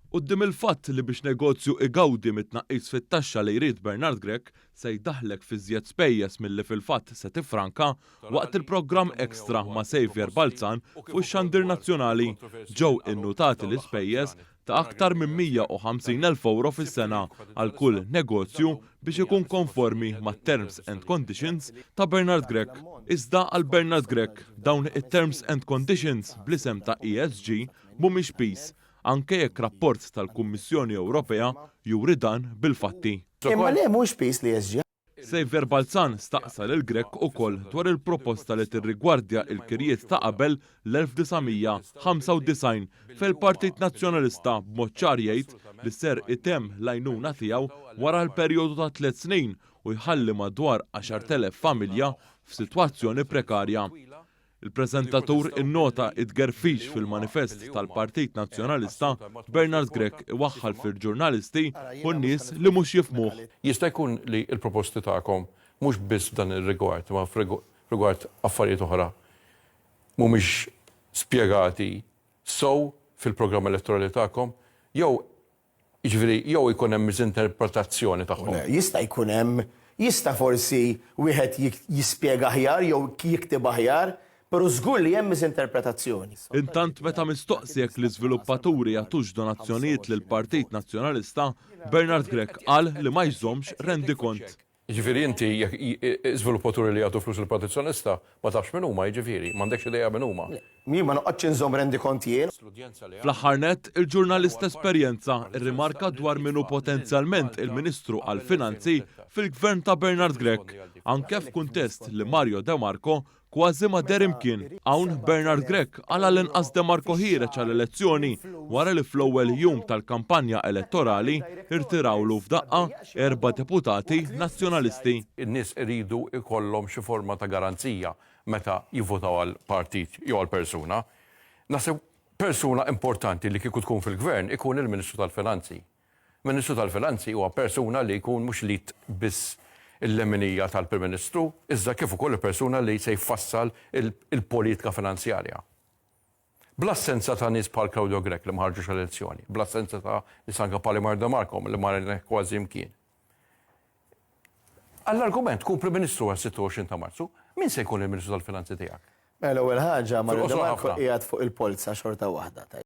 Quddiem il-fatt li biex negozju igawdi mit-tnaqqis fit-taxxa li jrid Bernard Grech se jdaħħlek f'iżjed spejjeż milli fil-fatt se tiffranka, waqt il-programm Extra ma' Saviour Balzan fuq ix-xandir nazzjonali ġew innutati l-ispejjeż ta' aktar minn 150,000 ewro fis-sena għal kull negozju biex ikun konformi mat-terms and conditions ta' Bernard Grech. Iżda għal Bernard Grech, dawn it-terms and conditions bl-isem ta' ESG mhumiex piż, anke jekk rapport tal-Kummissjoni Ewropea juri dan bil-fatti. Imma le mhux piż l-ESG. Saviour Balzan staqsa lil Grech ukoll dwar il-proposta li tirrigwardja l-kirjiet ta' qabel l-1995 fejn il-Partit Nazzjonalista b'mod ċar jgħid li ser itemm l-għajnuna tiegħu wara l-perjodu ta' tlett snin u jħalli madwar 10,000 familja f'sitwazzjoni prekarja. Il-preżentatur innota t-tgerfix fil-manifest tal-Partit Nazzjonalista, Bernard Grech iwaħħal fil-ġurnalisti u n-nies li mhux jifhmuh. Jista' jkun li l-proposti tagħkom mhux biss f'dan ir-rigward imma f'rigward affarijiet oħra mhumiex spjegati sew fil-programm elettorali tagħkom jew Jiġifieri jew ikun hemm miżinterpretazzjoni tagħhom. Le, jista' jkun hemm, jista' forsi wieħed jispjega aħjar jew jikteb aħjar, però żgur li hemm miżinterpretazzjoni. Intant meta mistoqsi jekk l-iżviluppaturi jagħtux donazzjonijiet lill-Partit Nazzjonalista, Bernard Grech qal li ma jżommx rendikont. Jiġifieri inti jekk żviluppaturi li jagħtu flus lill-Partit Soċjalista ma tafx min huma, jiġifieri, m'għandekx idea min huma. Le, jien ma noqgħodx inżomm rendikont jien. Fl-aħħar nett, il-ġurnalist t'esperjenza rrimarka dwar min hu potenzjalment il-Ministru għall-Finanzi fil-Gvern ta' Bernard Grech, anke f'kuntest li Mario De Marco Kważi ma deher imkien. Hawn Bernard Grech qal għall-inqas De Marco ħiereġ għall-elezzjoni wara li fl-ewwel jum tal-kampanja elettorali rtirawlu f'daqqa erba' deputati Nazzjonalisti. In-nies iridu jkollhom xi forma ta' garanzija meta jivvutaw għal partit jew għal persuna. Naħseb persuna importanti li kieku tkun fil-Gvern ikun il-Ministru tal-Finanzi. Ministru tal-Finanzi huwa persuna li jkun mhux l-id biss il-leminija tal-Prim Ministru, iżda kif ukoll il-persuna li se jfassal il-politika finanzjarja. Bl-assenza ta' nies bħal Claudio Grech li ma ħarġux għall-elezzjoni, bl-assenza ta' nies anke bħal Imar De Marco li ma rajnieh kważi mkien. Għall-argument tkun Prim Ministru għal 26 ta' Marzu, min se jkun il-Ministru tal-Finanzi tiegħek? Mela l-ewwel ħaġa Mario De Marco qiegħed fuq il-polza xorta waħda.